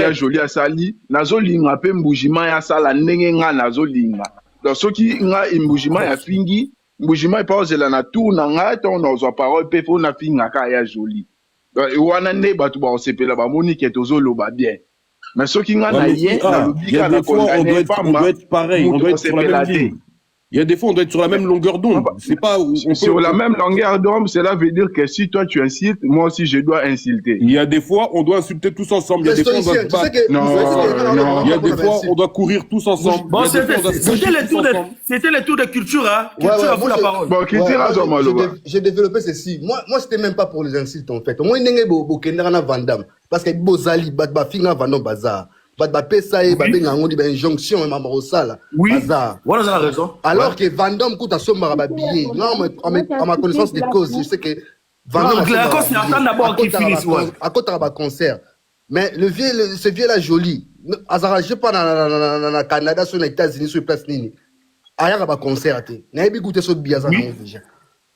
ya Jolie asali, nazolinga mpe Mbujimayi asala ndenge nga nazolinga. Donc soki nga Mbujimayi afingi, Mbujimayi mpe ozela na tour na ngai ntango nazwa parole mpe fo nafinga kaka ya Jolie. Donc wana nde bato bakosepela bamoni ke tozoloba bien. Mais soki nga na ye nalobi kaka na condamne pamba, on doit être pareil, on moto doit être sur la kosepela même te. ligne. Il y a des fois, on doit être sur la même longueur d'onde. C'est pas, on peut, Sur la même longueur d'onde, cela veut dire que si toi tu insultes, moi aussi je dois insulter. Il y a des fois, on doit insulter tous ensemble. Il y a des fois, on doit se Tu sais battre. que, Non, non. Il y a des fois, on doit courir tous ensemble. Bon, Il y a des fois, on doit se c'était bâcher le tous tour de, ensemble. c'était le tour de culture, hein. Ouais, Culture, ouais, à vous moi, la je- parole. Bon, culture, Ouais, moi, azwa maloba. j'ai développé ceci. Moi, c'était même pas pour les insultes, en fait. Moi, ndenge bokendaka na Vandam. Parce que bozali, bat bafinga Vandam bazar. Bat bapesa ye, babenga yango ni ba injonction, mama kosala. Oui. Bazar. Voilà, vous avez raison. Alors Ouais. que Vandam kuta sombaka ba billet. Non, mais en ma connaissance de cause, je sais que Vandam Non, asombaka Lacoste, ba billet. attends d'abord qu'il Akotaka finisse, ba ouais. akotaka ba concert. Mais le vieux, ce vieux là joli. Azara, je sais pas na Canada, sur les États-Unis, sur place nini. Ayaka ba concert te. Nayebi goûter so billet aza nango déjà.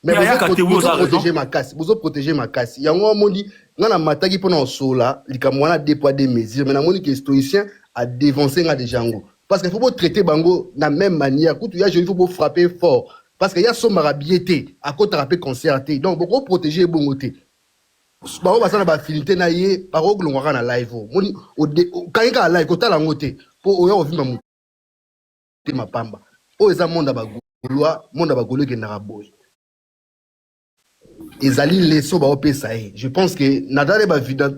Mais Mais ayaka te, oui, bozo oza raison. protéger makasi, bozo protéger makasi. Yango amoni nga na mataki mpona osola likambo wana deux poids deux mesures, mais namoni que stoïcien a dévancé nga déjà yango. Parce que faut bo traiter bango na même manière. Kutu ya joli faut bo frapper fort. Parce que ya sombaka billet te, akotaka pe concert te. Donc boko protéger bongo te. Bango baza na baaffinité na ye, bakokolongwaka na live oyo. Moni okangi kaka live kotala yango te mpo oya kovimba motema pamba. Oyo eza monde ya bagaulois, monde ya bagaulois ekendaka boye. Ezali leso baopesa ye. Je pense que natali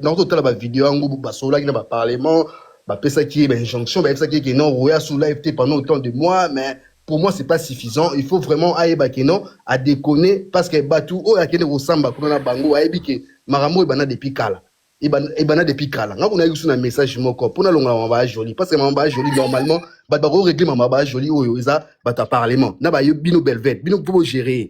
nakotala bavideo yango basololaki na baparlement, bapesaki ye bainjonction, bayebisaki ye ke non, roya sous live te pendant autant de mois, mais pour moi c'est pas suffisant. Il faut vraiment ayeba ke non, adéconner, parce que bato oyo akende kosamba kuna na bango, ayebi ke makambo oyo ebanda depuis kala. Ebanda depuis kala. Nga kuna yebi na message moko mpona longola mama baya joli, parce que mama baya joli, normalement bato bakorégler mama baya joli oyo eza bato ya parlement na bayo bino belvet bino mpo bogérer.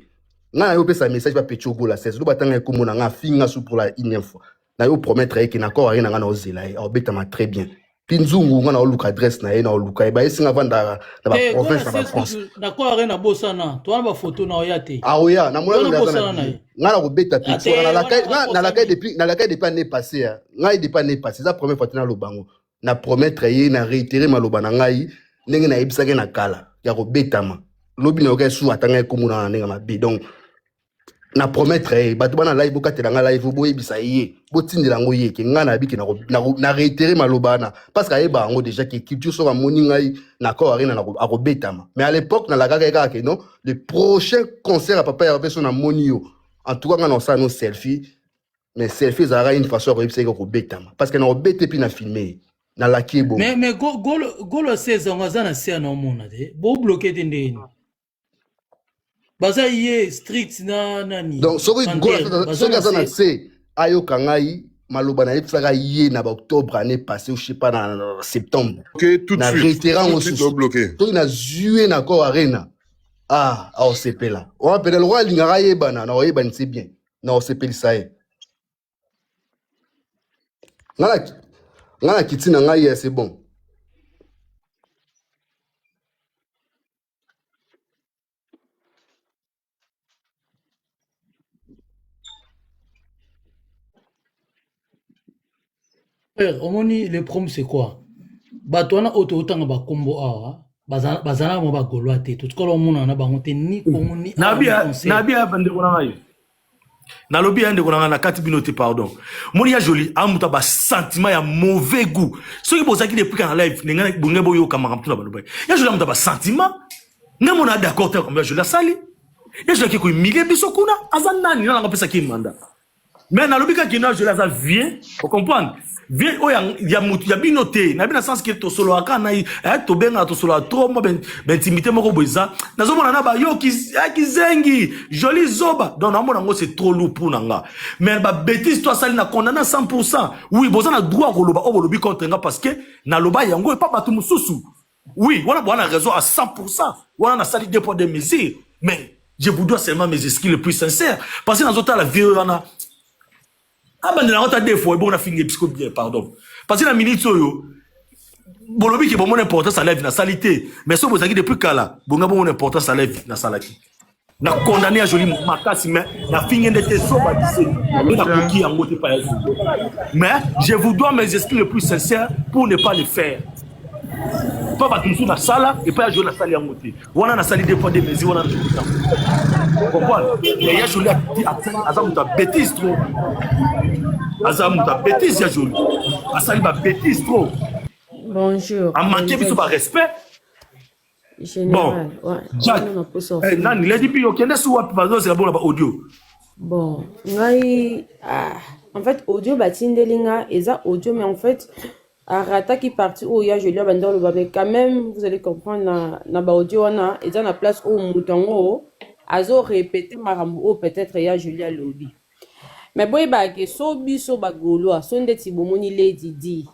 Nga na yo opesa message bapeti ogola 16 lo batanga ekombo na nga afinga su pour la unième fois. Na yo promettre ye ke na corps aye na nga na ozela ye aobetama très bien. Mpi nzungu nga na oluka adresse na ye na oluka ye bayesinga avanda na Eh, baprovince na gola bafrance. Na ko arena bosana to wana bafoto na oya te. Aoya namona Wana aza bosana na na billet. ye. Nga na kobeta Ah, petit te, wana wana nalaka bosani. depuis nalaka depuis année passée, hein. Ngai depuis année passée eza première fois te naloba yango, na promettre ye, na réitérer maloba na ngai ndenge nayebisaki na kala ya kobetama. Lobi nayoka esu ata ngai komona na ndenge mabe. Donc na promettre ye, bato bana live bokatela nga live, boyebisa ye, botindela yango ye ke ngai nayebi ke na réitérer maloba wana, parce que ayeba yango déjà ke culture soki amoni ngai na Accor Arena akobetama. Mais à l'époque nalakaka ye kaka ke non, le prochain concert ya papa Hervé so namoni yo, en tout cas ngai na osala no selfie. Mais selfie ezalaka une façon ya koyebisa ye ke kobetama, parce que na kobete epuis na filme ye, nalaki ye bongo. Mais golo 16 yango aza na se na omona te, bobloke te ndeni baza ye strict na nani. Donc soki Panthère, baza soki na aza na se. se ayoka ngai maloba nayebisaka ye na baoctobre année passée ou je sais pas na septembre. Ok, tout de Na suite. réitérant Tout de suite, mosusu. bloqué. Soki nazwi ye na Accor Arena, ah, aosepela wana pene lokwa alingaka ayebana na oyebanisi bien na osepelisa ye. Nga na kiti na ngai ye, c'est bon. Frère, omoni le problème c'est quoi? Bato wana oyo tootanga bakombo awa bazala mwa bagaulois te, totikala omonana na bango te, ni kongo ni awa, ni concert. Nabi ya bandeko na ngai, nalobi ya ndeko na ngai na kati bino te, pardon. Moni ya joli amuta basentiment ya mauvais goût. Soki bozalaki depuis na live ndenge bonge boyoka makambo tuna baloba ya joli amuta basentiment ngai mona d'accord te. Makambo ya joli asali, ya joli ake kohumilie biso kuna, aza nani nanga apesaki ye mandat? Mais nalobi kaka kino ya joli aza vieux, ocomprendre, vieux oyo ya mutu ya bino te. Nayebi na sens ke tosololaka na ye, tobengaka, tosololaka trop mwa baintimité moko boye eza. Nazomona na bayo kizengi joli zoba, donc naomona yango c'est trop lourd pour na nga. Mais babêtise to asali na condamné à 100. Oui, boza na droit koloba oyo bolobi contre nga, parce que naloba yango epa bato mosusu. Oui, wana boza na raison à 100. Wana nasali deux poids deux mesures, mais je vous dois seulement mes excuses les plus sincères, parce que nazotala vieux wana abandela yango ata deux fois ebongo nafinga episco bien, pardon, parce que na minute oyo bolobi ke bomona importance ya live nasali te. Mais soki bozalaki depuis kala bonga bomona importance ya live nasalaki. Na condamné ya Jolie makasi, mais na fingi nde te zoba diseni mpe nakoki yango te pa ya Jolie. Mais je vous dois mes excuses les plus sincères pour ne pas le faire. Mpo bato mosusu nasala epai ya Jolie, nasali yango te. Wana nasali deux fois deux mesures wana na comprendre. Mais ya Jolie aza moto ya bêtise trop, aza moto ya bêtise. Ya Jolie asali ba bêtise trop. Bonjour. Amanke biso ba respect. Général. Bon. Ouais. Jack. Wana naposa Eh, nani Lady B, okende su wapi? Bazozela bona ba audio. Bon, ngai, ah, en fait, audio batindeli nga eza audio, mais en fait arataki partie oyo ya Jolie abandi oloba. Mais quand même, vous allez comprendre na ba audio wana eza na place oyo moto yango azorépéter makambo oyo peut-être ya Jolie alobi. Mais boyebaka so biso bagaulois, so ndeti bomoni Lady D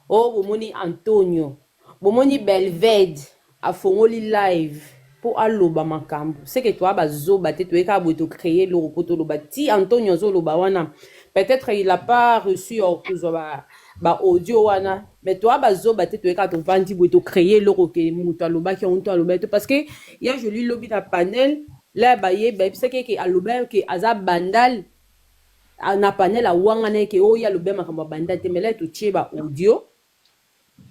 oyo, bomoni Antonio, bomoni Belvede afongoli live mpo aloba makambo, seke toya bazoba te. Toye kaka boye, tocréer eloko mpo toloba. Ti Antonio azoloba wana, peut-être il a pas reçu ya kozwa ba audio wana, mais toya bazoba te. Toye kaka, tovandi boye, tocréer eloko ke moto alobaki yango to alobaki te, parce que ya Jolie lobi na panel la, baye bayebisaki eke alobaki ke aza Bandal na panel, awangana eke oyo alobi makambo ya Bandal te. Mais la totie ba audio,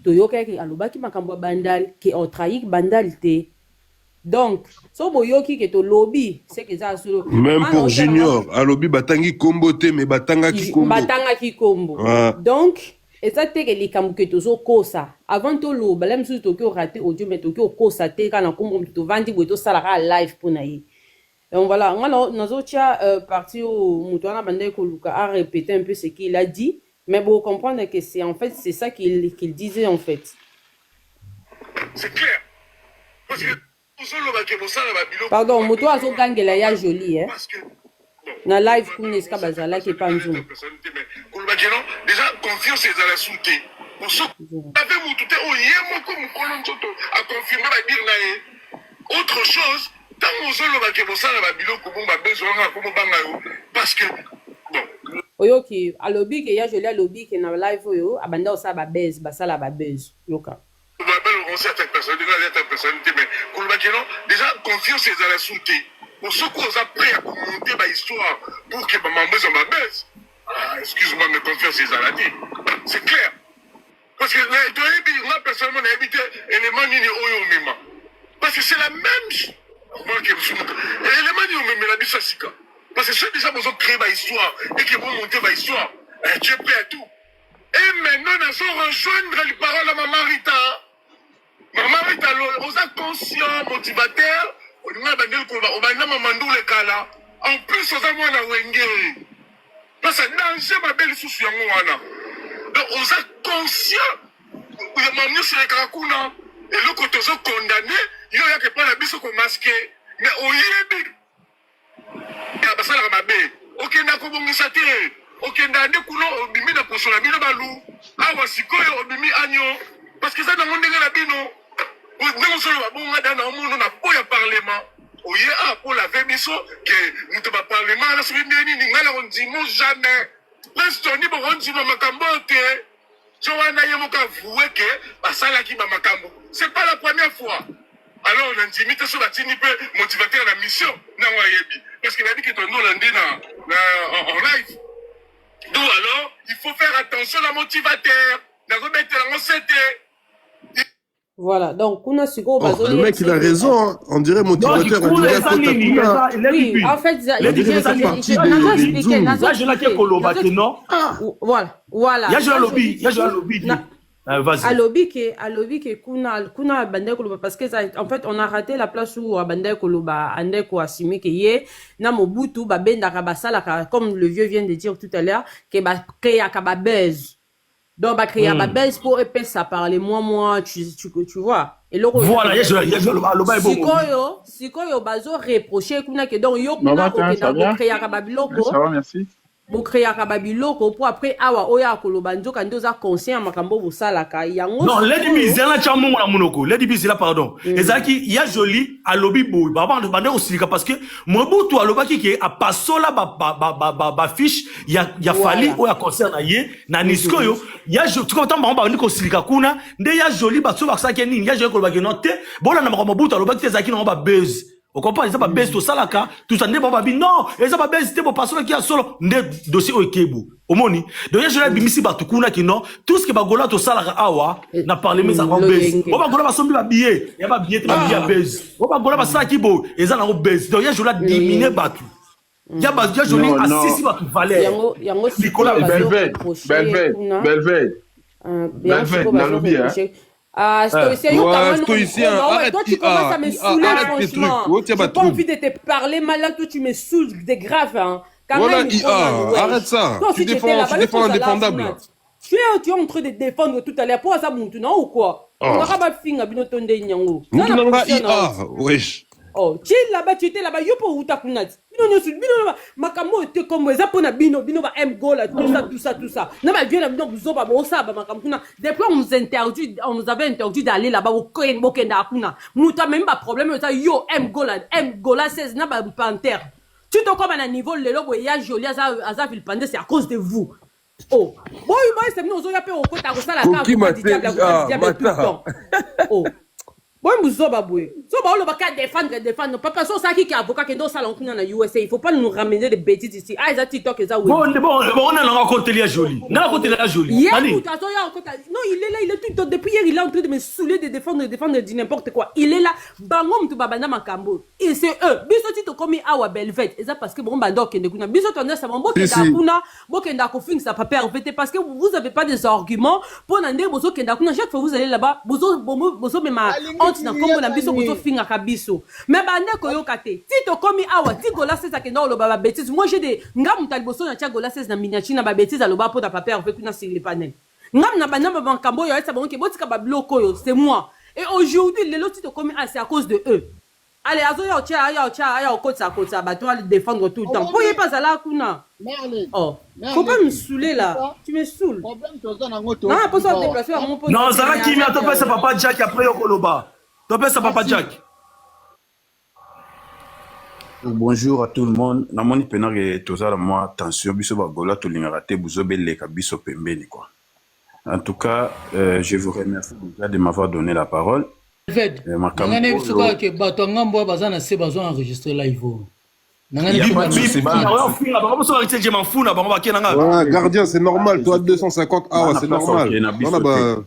toyokaki alobaki makambo ya Bandal, ke otrahir Bandal te. Donc so boyoki ke tolobi, seke eza solo. Même pour Junior, alobi batangi kombo te, mais batangaki kombo. Batangaki kombo. Ah. Donc eza te ke likambo ke tozokosa. Avant toloba, la mosusu toki orater audio, mais toki okosa te kaka na kombo moto. Tovandi boye, tosala kaka live mpo na ye. Donc voilà, nga nazotia partie oyo moto wana bandaki koluka a répéter un peu ce qu'il a dit, mais bon, comprendre que c'est, en fait, c'est ça qu'il disait en fait. C'est clair. Parce que ozolobake bosala babiloko. Pardon, moto oyo azogangela ya Jolie, eh? Parce que bon, Na live kuna esika bazalaki epa Nzungu. Kolobaki non, déjà confiance ezala su te. Ave motu te oyo ye moko mokolo nzoto aconfirme badire na ye. Autre chose, ntango ozolobake bosala babiloko bongo, babezo wanga akomobanga yo, parce que bon. Oyoki, alobi ke ya Jolie alobi ke na live oyo abanda kosala babuzz, basala babuzz, yoka. Babel on attaque personnalité, nga attaque personnalité, mais kolobaki non, déjà confiance ezala su te. Soki oza prêt ya komonter bahistoire pour que bamambo eza babuzz, ah, excuse-moi, mais confiance ezala te, c'est clair. Parce que toyebi, nga personnellement nayebi te élément nini oyo omema, parce que c'est la même élément nini omemela biso ya sika. Parce que soki déjà bozocréer bahistoire et que bomonter bahistoire, tu es prêt à tout. Et maintenant nazo rejoindre les paroles ya Mama Rita. Mama Rita, oza conscient, motivateur, olinga bandeli koloba obanda mama ndule kala. En plus oza mwana Wenge, parce danger mabe lisusu yango wana. Donc oza conscient ya mamu nyonso elekaka kuna. Eloko tozocondamner yo, oyaka epai na biso komasquer, mais oyebi basalaka mabe, okenda kobongisa te. Okenda nde kuna, obimi na poso na bino balu awa. Sikoyo obimi agneau, parce que eza nango ndenge na bino, ndenge osolo babonga da na omono na po ya parlement. Oye a mpo lave biso ke moto baparlement wana soki nde nini. Ngai na kondimo jamais, Prince Tony, bokondima makambo oyo te. So wana ye moko avoue ke basalaki bamakambo, c'est pas la première fois. Alors nandimi te. So batindi mpe motivateur na mission nango, ayebi, parce que nayebi ke tondola nde na en live. Donc alors il faut faire attention na motivateur, nazobetela yango sete. Voilà, donc kuna sikoyo Oh, le mec, il a raison, hein. On dirait motivateur, on dirait eza nini? Kota. Eza Oui, en fait, On dirait ça partie nazo des expliquer, Zoom. nazo Ya Jolie expliquer. koloba te non. Voilà. Ya Jolie alobi, ya Jolie alobi. Vas-y. Alobi ke kuna abandaki koloba, parce que ça, en fait, on a raté la place où abandaki koloba, andaki koassumer ke ye na Mobutu babendaka, basalaka, comme le vieux vient de dire tout à l'heure, ke bacréaka babuzz. Donc bacréa babuzz mpo epesa parler moi moi tu vois eloko. Voilà, ya Jolie, ya Jolie aloba ebongo. Sikoyo bazoreprocher kuna ke donc yo kuna Maman, ça okenda va? bocréaka babiloko. Ça va, merci. Bocréaka babiloko mpo après awa oyo akoloba, nzoka nde oza conscient ya makambo oyo bosalaka yango. Non, Lady B, zela tya mongo na monoko. Lady B, zela, pardon. Ezalaki ya Jolie alobi boye, bande kosilika parce que Mobutu alobaki ke apasola bafiche ya Fally oyo ya concert na ye na nisko oyo ya tiko. Ntango bango bandi kosilika kuna nde ya Jolie, bato basalaki nini? Ya Jolie kolobaki no te, bolanda makambo Mobutu alobaki te, ezalaki nango babuzz. Ocomprendre? Eza babese tosalaka tusa nde bango babi non, eza babese te, bopasolaki ya solo nde dossier oyo ekebu. Omoni, donc ye joli abimisi bato kuna ki non, tout ce que bagola tosalaka awa na parlement ezalaka base. O bagola basombi babillet ya babillet te, babillet ya base. O bagola basalaki boye, eza nango base. Donc ye joli adimine bato ya ba ya joli asisi bato valeur. Yango yango. Likolo ya Belved, Belved, Belved, Belved, nalobi hein. Ah, stoïcien, yo, Ouais, stoïcien, arrête, toi, tu commences à me saouler, arrête tes franchement. trucs. Ouais, tiens, J'ai bah, pas trouble. envie de te parler mal là, toi, tu me saoules, c'est grave, hein. Quand Voilà, même, IA, arrête ça. Toi aussi, Tu tu étais défends, là-bas, tu yo, défends tozala l'indéfendable. kuna. Tu es en train de défendre tout à l'heure. Pour ça, mutu, non, ou quoi? Oh. On aura pas finga, bino tonde nyango. Mutu Non, na nga position na IA, wesh. Oh, tu es là-bas, tu étais là-bas, yo po uta kuna. Bino nyonso, bino ba makambo te kombo eza pona bino, bino ba M Gola, tout ça, tout ça, tout ça. Na ba vieux na bino buzoba bo sa ba makambo kuna. Depuis on nous interdit, on nous avait interdit d'aller là-bas au bokenda kuna. Muta même ba problème eza yo M Gola, M Gola 16 na ba panthère. Tu te comme à un niveau lelo boye ya joli aza aza vilipendé, c'est à cause de vous. Oh, boy boy, c'est nous ozoya pe okota kosala ka Kokima avocat du te, diable, avocat IA, du diable tout le mata. temps. Oh. Boy muzoba boye. So ba oloba ka défendre défendre. Papa so saki ki avocat ke ndo sala kuna na USA. Il faut pas nous ramener des bêtises ici. Ah, eza TikTok eza Bon oui. bon bon, on a nanga koteli ya joli, nga koteli ya joli. Hier, Nani? mutu azoya okota. Non, il est là, il est tout le temps. Depuis hier, il est en train de me saouler, de défendre, de défendre, de dire n'importe quoi. Il est là. Bango mutu babanda makambo. Et c'est eux. Biso ti tokomi awa Belvet. Eza parce que bon bando kende kuna. Biso tanda sa bon Si, bokenda si. kuna, bokenda kofingisa papa Hervé te parce que vous avez pas des arguments pour na ndenge bozo kenda kuna. Chaque fois vous allez là-bas, bozo bozo mema honte na kombo na biso, bozo fingaka biso. Mais bande koyoka te. Ti tokomi awa, ti Gola 16 akenda oloba ba bêtises. Moi j'ai des nga mutu liboso na tia Gola 16 na miniature na ba bêtises aloba po na papa Hervé kuna sur le panel. Ngam na banda ba makambo oyo ayesa bango ke botika ba biloko oyo, c'est moi. Et aujourd'hui lelo ti tokomi ah, c'est à cause de eux. Allez, azoya otia aya otia aya okotisa kotisa bato ale défendre tout le temps. Po ye pas azala kuna. Merlin, Oh, faut pas Merlin, me saouler là. Tu me saoules. Problème toza nango. Non, poso déplacer yango mpo. Non, zala kimia, topesa papa Jack, après yo koloba. Topesa papa Jack. Bonjour à tout le monde. Namoni pena ke tozala mwa tension, biso bagola tolingaka te bozobeleka biso pembeni quoi. En tout cas, je vous remercie déjà de m'avoir donné la parole. Fed, Makambo nanga nayebi soki oyo- kaka ke bato ya ngambo oyo baza na se bazo enregistre live oyo. Nanga Y a nayebi pas de souci, bana. Ofinga bango boso bakiti je mafuna bango bake nanga. Ouais, gardien, c'est normal. Toi, 250 ah ouais, Bana c'est place normal. okende na biso Wana ba te.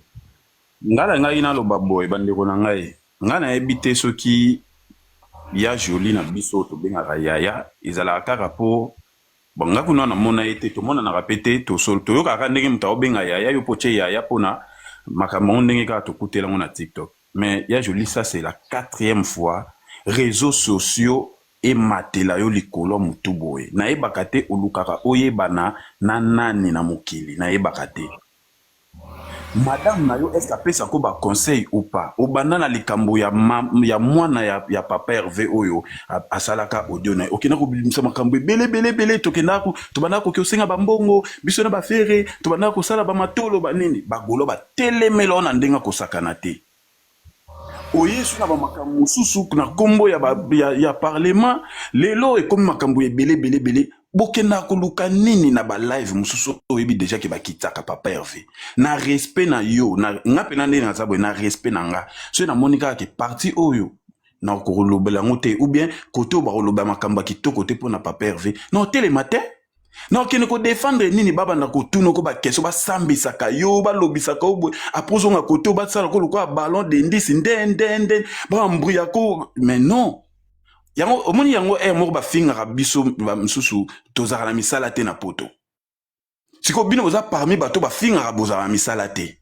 Ngai na ngai naloba boye, bandeko na ngai, ngai nayebi te soki ya joli na biso oyo tobengaka yaya ezalaka kaka mpo bon, ngai kuna namona ye te, tomonanaka mpe te, toyokaka ndenge moto aobenga yaya yo mpo tie yaya mpona makambo yango ndenge kaka tokutela yango na TikTok. Mais ya joli, ça c'est la quatrième fois réseaux sociaux ematela yo likolo ya motu boye. Nayebaka te olukaka oyebana na nani na mokili, nayebaka te. Madame na yo, est-ce apesako baconseil ou pas? Obanda na likambo ya mwana ya papa Hervé oyo asalaka audio na ye, okenda kobimisa makambo ebele ebele ebele. Tokendaka tobandaka koki osenga bambongo biso na bafere, tobandaka kosala bamatolo banini, bagolo batelemela wana ndenge akosakana te. Oye so na bamakambo mosusu na nkombo ya parlement. Lelo ekomi makambo ebele ebele ebele. Bokendaka koluka nini na balive mosusu? Oyebi déjà ke bakitaka papa Hervé na respect na yo na nga mpena ndenge naza boye, na respect na nga, soki namoni kaka ke parti oyo na kolobela yango te ou bien kote oyo bakoloba makambo ya kitoko te mpona papa Hervé, na otelema te, na okende kodefendre nini? Babanda kotuna ko baquestion, basambisaka yo, balobisaka yo boye, après ozonga kote oyo basalaka lokola ballon dendisi nde nde nde baambruyako. Mais non, yango omoni yango ere moko bafingaka biso bamisusu tozalaka na misala te na poto. Sikoyo bino boza parmi bato bafingaka bozala na misala te.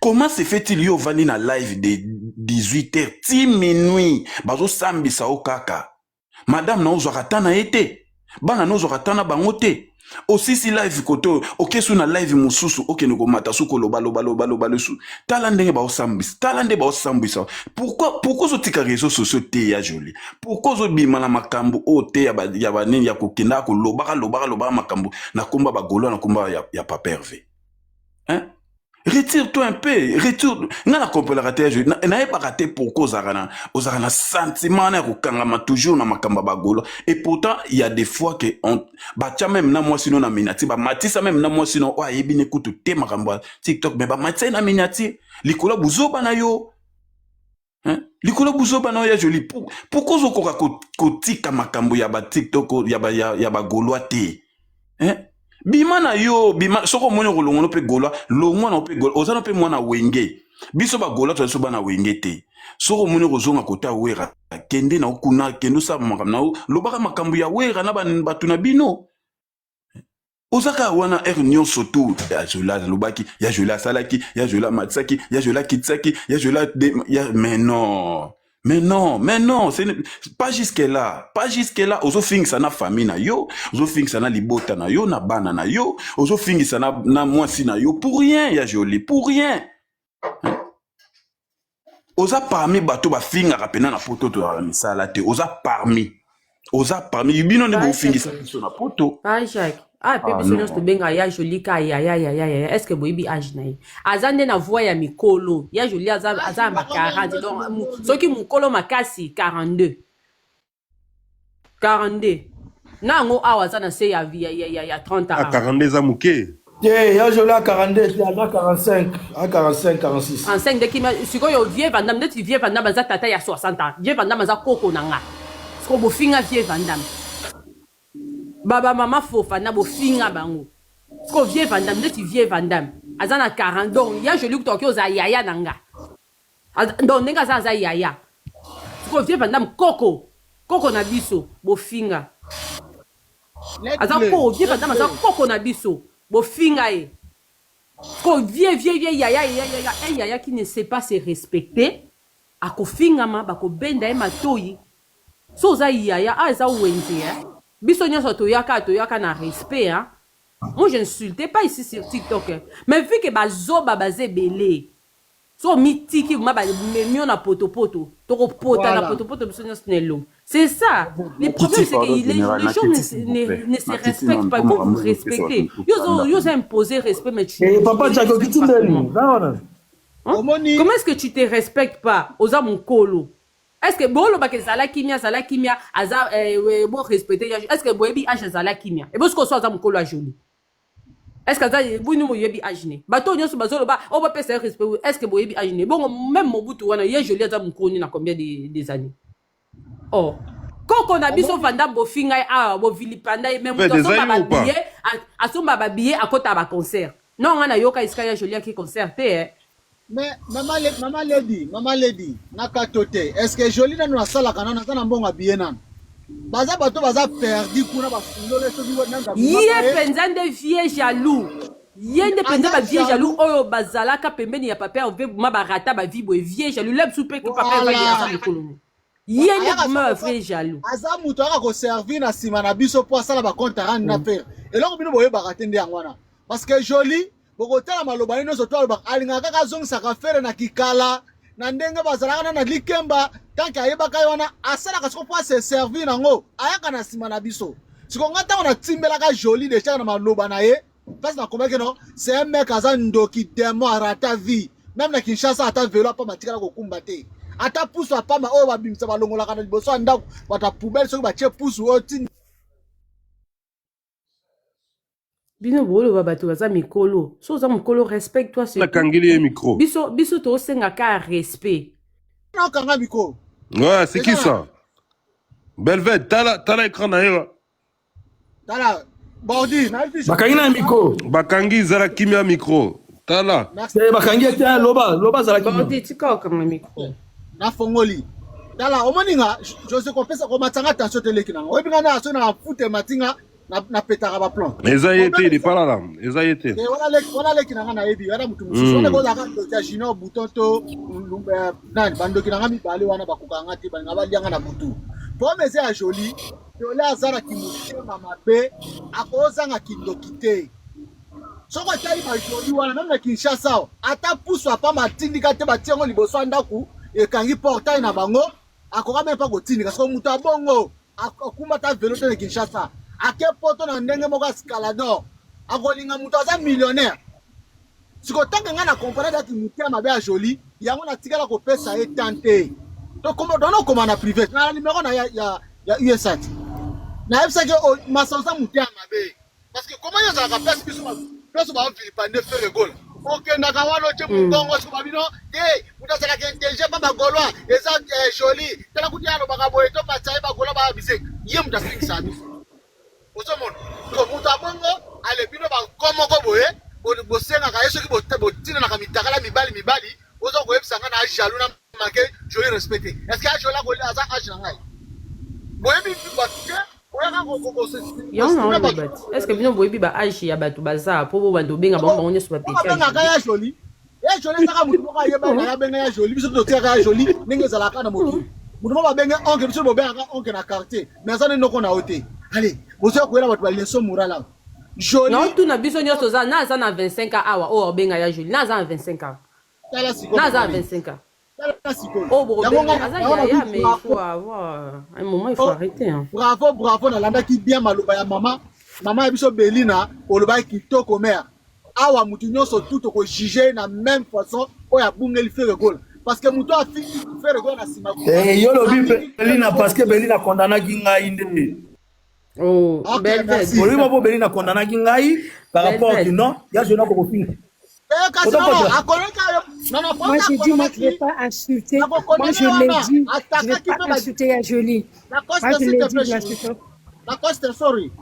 Comment se fait-il yo ovandi na live de 18 heures ti minuit, bazosambisa yo kaka? Madame na ozwaka ta na ye te, bana na ozwaka ta na bango te. Osisi live kote oyo, okesu na live mosusu, okende komata su koloba loba loba loba lesu. Tala ndenge baosambwisa, tala nde baosambwisa. Pourquoi, pourquoi ozotika réseaux sociaux te ya joli? Pourquoi ozobima na makambo oyo te ya banini ya kokendaka kolobaka lobaka lobaka makambo na komba bagolo, na komba ya papa Hervé, hein? Retire-toi un peu, retire. Nga na kompelaka te ya joli, nayebaka te pourquoi ozalaka na sentiment wana ya kokangama toujours na makambo ya bagolo. Et pourtant il y a des fois que batia même na mwasi no na miniature, bamatisa même na mwasi no oyo ayebi ne kutu te makambo ya TikTok, mais bamatisa ye na miniature likolo ya buzoba na yo, hein? Likolo buzoba na yo ya Jolie. Pourquoi ozokoka kotika makambo ya ba TikTok ya ba ya, ya ba Gaulois te? Hein? Bima na yo, bima soko omoni okolongwa no pe Gaulois, longwa na pe Gaulois, oza no pe mwana Wenge. Biso ba Gaulois toza biso bana Wenge te. Soko omoni okozonga kota Wera, kende na kuna, kende osala makambo na yo, lobaka makambo ya Wera na bato na bino. Oza kaka wana heure nyonso tu ya Jolie alobaki, ya Jolie asalaki, ya Jolie amatisaki, ya Jolie akitisaki, ya Jolie ya... mais non. Mais non, mais non, c'est pas jusque là, pas jusque là. Ozofingisa na famille na yo, ozofingisa na libota na yo, na bana na yo, ozofingisa na, na mwasi na yo pour rien, ya Jolie, pour rien. Oza parmi bato bafingaka pena na poto tozalaka misala te, oza parmi. Oza parmi bino nde bofingisa biso na poto. Pa Jacques. Ah, pe Ah, biso nyonso non. tobenga ya Jolie ka ya ya ya ya ya. Est-ce que boyebi âge na ye? Aza nde na voix ya mikolo. Ya Jolie aza aza ya ba 40. Donc soki mokolo makasi 42. 42. Na yango awa aza na se ya ya ya ya, ya 30 Ah, ans. 42 eza moke. Te, ya Jolie a 42 te, aza 45, a 45, 46. 35 nde kimia sikoyo vieux Vandam ndeti vieux Vandam aza tata ya 60 ans. Vieux Vandam aza koko na nga. Sikoyo bofinga vieux Vandam. Baba mama Fofana bofinga bango. Sikoyo vieux Vandam ndeti vieux Vandam aza na 40 donc ya Jolie kutu oza yaya na nga. Donc ndenge aza aza yaya. Sikoyo vieux Vandam koko koko na biso bofinga. Aza koko vieux Vandam aza koko na biso bofinga ye. Sikoyo vieux vieux vieux yaya yaya yaya un yaya qui ne sait pas se respecter akofingama bakobenda ye matoyi. So oza yaya ah eza wenze hein. Biso nyonso toyaka toyaka na respect hein. Moi je n'insultais pas ici sur TikTok hein. Mais vu que bazoba baza ebele so mitiki ma ba memio na potopoto tokopota na Voilà. potopoto biso nyonso na elongo. C'est ça. Le problème Nakiti, c'est que pardon, les, général, les gens Nakiti, ne, s'il vous ne, plaît. ne se Nakiti, respectent non, pas. Il faut makambo vous ezopesa respecter. bato Yo kanda. yo imposer respect mais tu, Eh, tu papa te Jack, respectes okiti pas ndeni, comment? za wana. Hein? Omoni Comment est-ce que tu te respectes pas? Oza mokolo. Est-ce que bolobaka ezala kimia azala kimia aza eh, bo respecter ya est-ce que boyebi âge azala kimia? Et bosiko so aza mokolo ya Jolie. Est-ce que aza bino boyebi âge ne? Bato nyonso bazoloba o bapesa ye respect est-ce que boyebi âge ne? Bongo même Mobutu wana ye Jolie aza mokolo na combien de, des années? Oh. Koko na biso vanda bofinga ye awa bovilipanda ye mais Fred, moto eza asomba ye ou pas? babillet asomba babillet akota ba concert. Non nga nayoka esika ya Jolie aki concert te eh. Mais mama, le, mama lady, mama lady, nakato te. Est-ce que Jolie nanu asalaka nanu aza na mbongo abiye nanu? Baza bato baza perdu kuna bafundole soki nanu babimaka ye ye. mpenza nde vieux jaloux ye nde mpenza Aza ba vieux jaloux jaloux. oyo bazalaka pembeni ya papa Hervé ma barata ba vie boye vieux jaloux la bisu mpe papa Hervé aza Voilà. mokolo ne ye nde Ayaka vraiment soko vrai jaloux. aza moto ayaka koservir na nsima na biso mpo asala bacompte rendre na fere eloko bino boyebaka te nde yango wana parce que Jolie bokotala maloba ye nyonso to alobaka alingaka kaka azongisaka fere na kikala na ndenge bazalaka na na likemba tanke ayebaka ye wana asalaka siko mpo ase servir nango ayaka na nsima na biso siko nga ntango natimbelaka Jolie deja na maloba na ye place nakomaki no c'est un mec aza ndoki démon arata vie même na Kinshasa ata velo apamba atikala kokumba te ata pusu apamba oyo babimisa balongolaka na liboso ya ndako bato ya poubelle soki batie pusu oyo ti Bino boloba bato baza mikolo so oza mokolo respecte toi surtout. Nakangeli ye micro. Biso biso tosenga ka respect. Nakanga micro. Ouais, c'est qui ça? Belvet, tala tala écran na ye. Tala bordi na Bakangi na micro. Bakangi zala kimia micro. Tala. Merci. Te, bakangi ye te, loba, loba azala kimia. Bordi tika okanga micro. Nafongoli tala omoni nga Jose kopesa komatanga attention te leki nanga oyebi nga na so na fute matinga napetaka baplan. Eza ye te, il est pas là là. Eza ye te. Wana leki nanga nayebi wana motu mosusu wana kozalaka ndoki ya junior bouton to nani bandoki nanga mibale wana bakokanga nga te balinga balianga na butu problème eza ya Jolie. Jolie aza na kimotema mabe akozanga kindoki te soki otali bajoli wana meme na Kinshasa ata pusu apamba atindika te batie yango liboso ya ndako ekangi portail na bango akoka meme mpa kotindika soki moto abongo akuma ata velo te na Kinshasa ake poto na ndenge moko ya scalador akolinga moto aza millionnaire. Siko tanke ngai na comprendre dati motema mabe ya Jolie yango natikala kopesa ye tan te tona okoma na privé na numero na ya, ya, ya USAT nayebisaki masa oza motema mabe parce que comment yo ozalaka place biso place bavilipande Ferre Gola. Okendaka wana otie mongongo soki babino te, moto azalaka intelligent pa bagaulois eza joli. Tala kuti alobaka boye to batisa ye bagaulois baya bizengi. Ye moto afingisaka biso. Ozomona to moto abongo ale bino bakomoko boye bosengaka ye soki botinanaka mitakala mibali mibali, oza koyebisa ngai na jaloux na manke joli respect te. Est ce que joli akoli aza age na ngai? Boyebi bato te, oyaka Yango na oloba ti, est ce que bino boyebi ba age ya bato baza po bo bando obenga bango bango nyonso bapeti? Babengaka ya joli, ya joli ezaka motu moko ayebani na ye abenga ya joli. Biso totiaka ya joli ndenge ezalaka na mokili. Motu moko babenge oncle, biso bobengaka oncle na quartier, mais aza nde noko na yo te. Ale bozoya koyela bato baleçon morale awa. Joli Naotuna biso nyonso oza na aza na 25 ans awa, oyo obenga ya joli na aza na 25 ans? Tala sikoyo. Na aza na 25 ans? Tala sikoyo. Oyo yango bokobenga ngai aza yango yaya, nabi mais il faut avoir un moment, il faut arrêter, hein. Bravo, bravo, nalandaki bien maloba ya mama mama ya biso Belina. Olobaki kitoko mare. Awa mutu nyonso tu tokojuge na même façon oyo abungeli Ferre Gola, parce que moto afingi Ferre Gola na nsima. Eh, yo lobi Belina parce que Belina condamnaki ngai nde. Oh, Ok, Belved. merci. Olobi mpo Belina condamnaki ngai par rapport Belved. que non, ya jona kokofinga. Eh, kasi Autant non, non, contre. akoleka yo. Non, non, Moi, j'ai dit, moi, je ne vais pas insulter. Moi, je l'ai dit, je ne vais pas insulter ya Jolie. Lacoste, Moi, je s'il l'ai te dit, plaît, je l'insulte pas. Lacoste, sorry.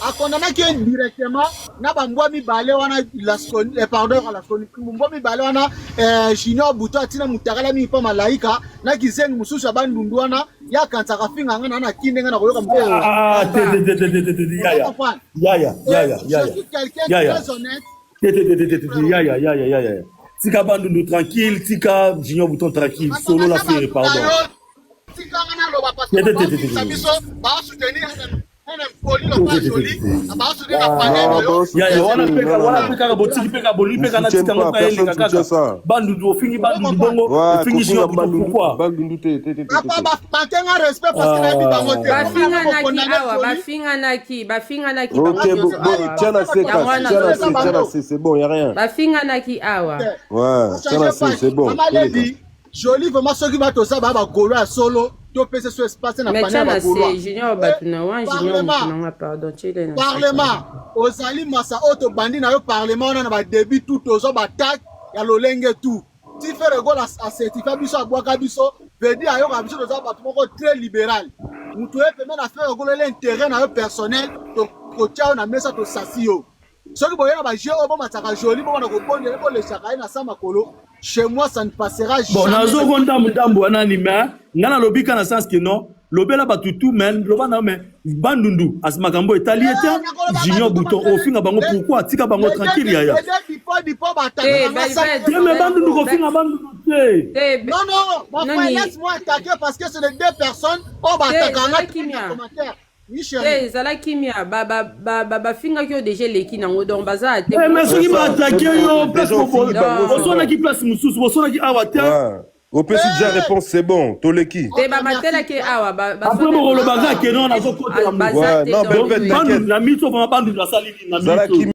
Akondamnaki ye directement na bambwa mibale wana Lasconi, eh, pardon, Lasconi, mbwa mibale wana, eh, Junior Buto atina mutakala mingi mpo malaika na kizengi mosusu ya bandundu wana ye akanisaka finga nga na na ki ndenge na koyoka moto. Ah, te te te te te te te, yaya. Ozo comprendre? Yaya, yaya, Je yaya. suis quelqu'un Yaya. très honnête. Te te te te te te te, yaya, yaya, yaya. Tika Bandundu tranquille, tika Junior Bouton tranquille, solo la Aza Ferre, bato na pardon. yo, tikanga naloba parce Te que te te te te baofingisa te. biso, baosoutenir un impoli lokola Te te te Joli, te te. baosoutenir na panel Non, na yo. bon, Yaya, soutien wana te, mpe non, non, wana non. mpe kaka botiki mpe kaka bolingi Ne mpe kaka soutiennent natika yango pas, mpe personne eleka soutient kaka. ça. Bandundu ofingi Ozo Bandundu comprendre? bongo, Ouais, ofingi kofinga Junior Bouton Bandundu, pourquoi? Bandundu te, te, te, te, te, Papa, te. batenga respect parce que nayebi bango te. Bafinganaki Kokondane awa, Joli. bafinganaki, bafinganaki bango Ok, bon, nyonso bon, awa. tiens la C, Yango casse, wana tiens la C, nazoloba. tiens la C, c'est bon, y a rien. Bafinganaki awa. Ouais, tiens la Change C, page. c'est bon, Mama toleka. Lady Joli, vraiment soki bato oza baya bagaulois ya solo, topesa so espace na Mais panel tia ya na bagaulois. se Junior bato na wa Junior motu Parlement, na nga, pardon, tiele na se. Parlement ozali masa oyo tobandi na yo parlement wana na badébut tout tozwa batake ya lolenge tout ti Ferre Gola acertifia biso, abwaka biso vedi ayoka biso toza bato moko très libéral. Moto oye pembe na Ferre Gola ele intérêt na yo personnel, tokotia yo na mesa, tosasi yo. Soki boye na bajeu oyo bomatisaka Joli, bobanda kobondela, bolesaka ye na sa makolo, chez moi ça ne passera Bon, jamais. nazoko ndambu ndambu wana ni, mais nga nalobi ka na sens que non, lobela bato tu, mais loba na yo, mais Bandundu asi makambo etali ye te. Junior Bouton ofinga bango pourquoi? Tika bango tranquille, yaya. Dipo dipo Te batakaka nga sa Belved. Te, mais Bandundu kofinga Bandundu te. Te Non, non, mon frère, nani laisse-moi attaquer parce que c'est les deux personnes. Oh, bah, Te attaquer ezala nga kimia. commentaire. Oui, Te chérie. ezala kimia, bafingaki yo déjà, eleki nango, donc baza te. Eh, mais soki C'est ça, baattaquer c'est yo bon. place Déjà, ofingi bango, c'est bon. boswanaki place mosusu, boswanaki awa te. Ouais. Opesi déjà réponse, c'est bon, toleki. Te bamatelaki awa Après bokolobaka ke non, nazokotela baza Ouais, te non, donc Belved, Bandundu t'inquiète. na mito, vraiment Bandundu asali nini na Zala mito? kimia.